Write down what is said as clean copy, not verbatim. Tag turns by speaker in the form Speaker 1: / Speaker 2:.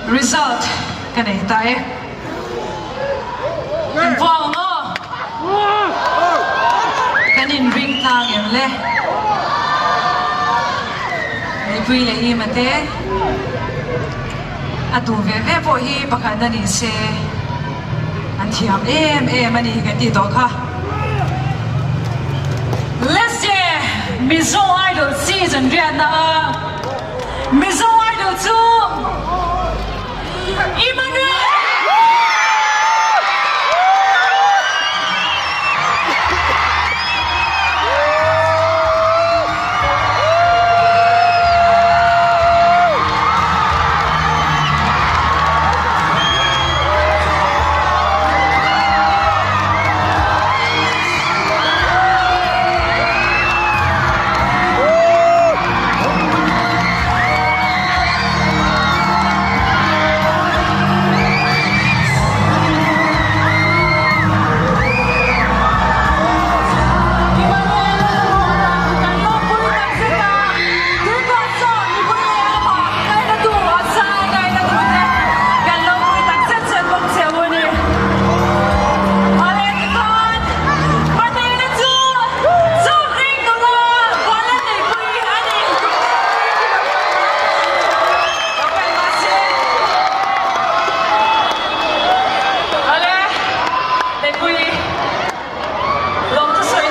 Speaker 1: Result ka nei ta e. Kan puang ang aw. Kan inring tlang em le. Mipui leh Ima te a duh ve ve pawh hi pakhat a ni se an thiam em em a ni kan tih tawh kha. Let's say Mizo Idol season riatna a Mizo.